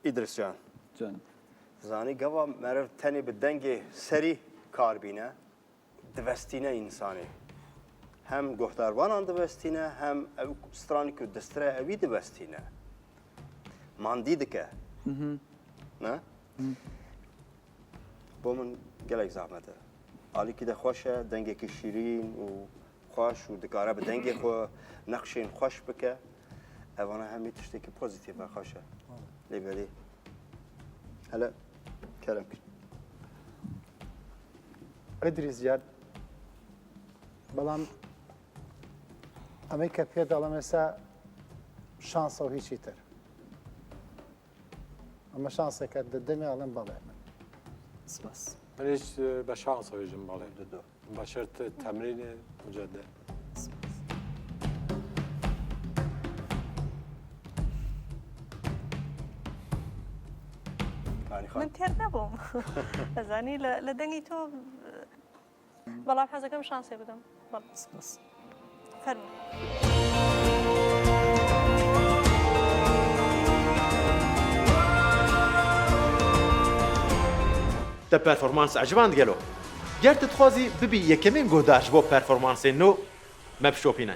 ئیدریس جان زانی گەوا مەرڤ تەنێ bi dengê serî kar bîne divestîne însanê. Hem guhdarvanan divestîne hem ew stranî ku distire ewî divestîne. Mandî dike. Ne? Bo min gelek zehmet e. Alîkî de xweş e, dengekî şîrîn û xweş û dikare bi dengê xwe neqşên xweş bike. Evana hemî tiştekî pozîtîf e, xweş e. Lê belê hele kerem kir. ئیدریس گیان بەڵام ئەمەی کە پێ دەڵێم ئێستا شانسە و هیچی تر ئەمە شانسێکە دەدەمێ ئەڵێم بەڵێ من سپاس. منیش بە شانسەوە ژم بەڵێ بە شەرت تەمرین مجدد. سپاس. من تێر نەبووم ئەزانی لە دەنگی تۆ بەڵام حەزەکەم شانسێ بدەم سپاس. فەرموو. Te performans eciband gelo? Ger tu dixwazî bibî yekemîn guhdar ji bo performansên nû, me bişopîne.